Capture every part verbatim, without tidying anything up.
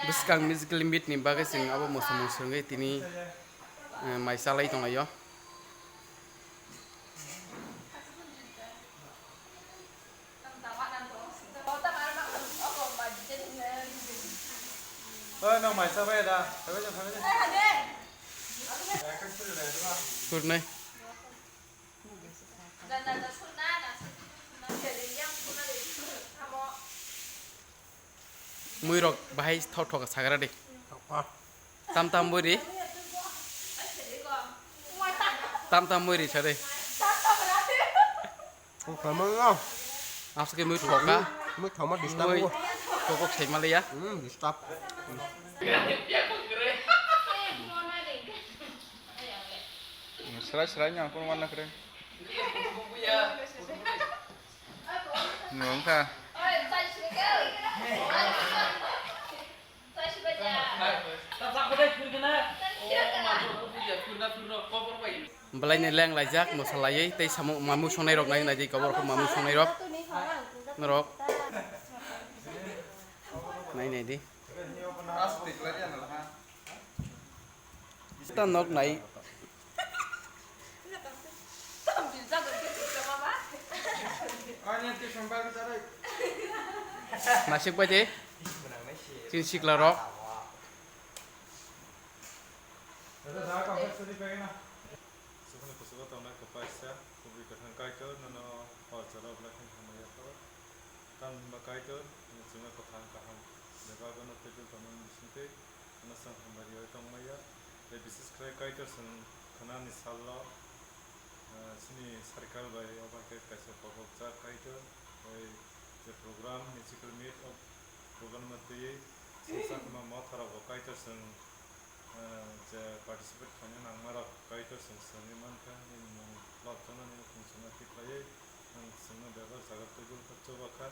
Bwskang musical meet ni bagwi chwng abo mwsamung swrwngwi tini, eh, mai chalai tonglaio. Oi, no mai chabai da. Chabai da, chabai da. Kurnai. Muirok bahai thok thok sagra de. Tam tam buri. Tam tam buri sade. Aswk mui thoka. Mui thoma disturb. Mui kok kok sai malaya. Hmm, disturb. Srai srai nyang kun wana kre. Nungkha. Belai ni leng laijak, mwsa laiwi tei samung mamung songnai rok nai naidi, kobor kho mamung songnai rok. Norok. Nai naidi. Ta nok nai. Nasik bai de. Chini sikla rok. Chini kusugo tongnai kwplaisa, kubui kwthang Kaitor, nono hor jora belai kheno hamya kho. Tamni hwnba Kaitor, chwngno kwthang kaham bebak no tebol tongmani bisingtwi. Ano chwng hambai rwui tongmaya. Tei bises khlai Kaitor chwng khwnani salo, ah, chini circle bai obo hai khe kaisa kobokjak Kaitor. Tei je program, musical meet o program no twiwi chwngsa kwma motha rok bo Kaitor chwng, ah, je participate khlaina nangma rok Kaitor chwng swngwi mankha. Nini mung lobjaknani no chwng chwngno tikhlaiwi. Nwng chwngno bebak jaga tubui khe chuba kha,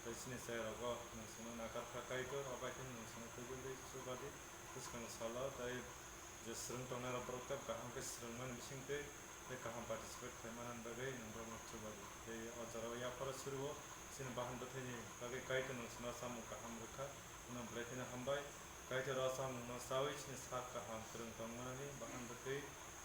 tei chini chayrogo nwng chwngno nakar kha Kaitor, o bai khe nwng chwngno tubui di chuba di. Bwskang salo tei je swrwng tongnai rok borok tei kaham khe swrwngmani bisingtwi tei kaham participate khlai manani bagwi nwng borokno chuba di. Tei o jorao yapharo surio chini bahan bwthaini bagwi Kaitor nwng chwngno chamung kaham rwkha, nwng belai kheno hambai. Kaitor o chamungno chaui chini sak kaham kwrwng tongmanani bahan bwtwi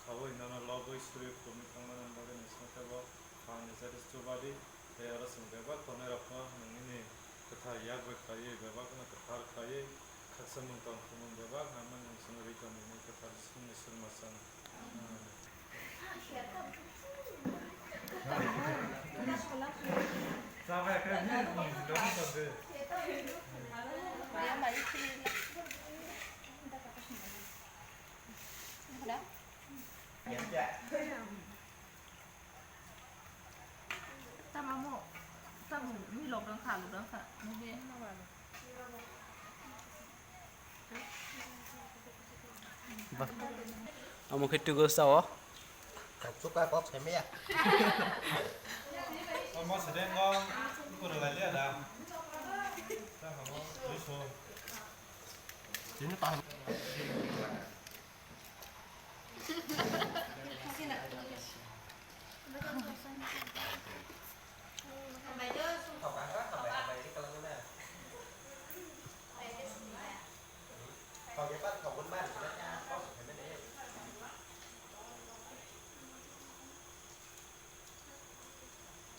khaui nono lobwi suri khulumwi thangmanani bagwi nwng chwngno teibo Phan ni jati chuba di, tei oro chwng bebak tongnai rokno nwng nini kwthar yak bai khlaiwi, bebak no kwthar khlaiwi, khaksa mung tong phuru mung bebak nangmani nwng chwngno ri tong di, nini kwthar Jisuni surma chwng. Amen. Tamo mo, tamo mi lok dang kha, lok dang kha, mo be. Ba. Amo khe tugo sao. Kok suka kok semia. Omo sedeng kong, kurang aja dah. Dah kamu, terus. Ini tahan.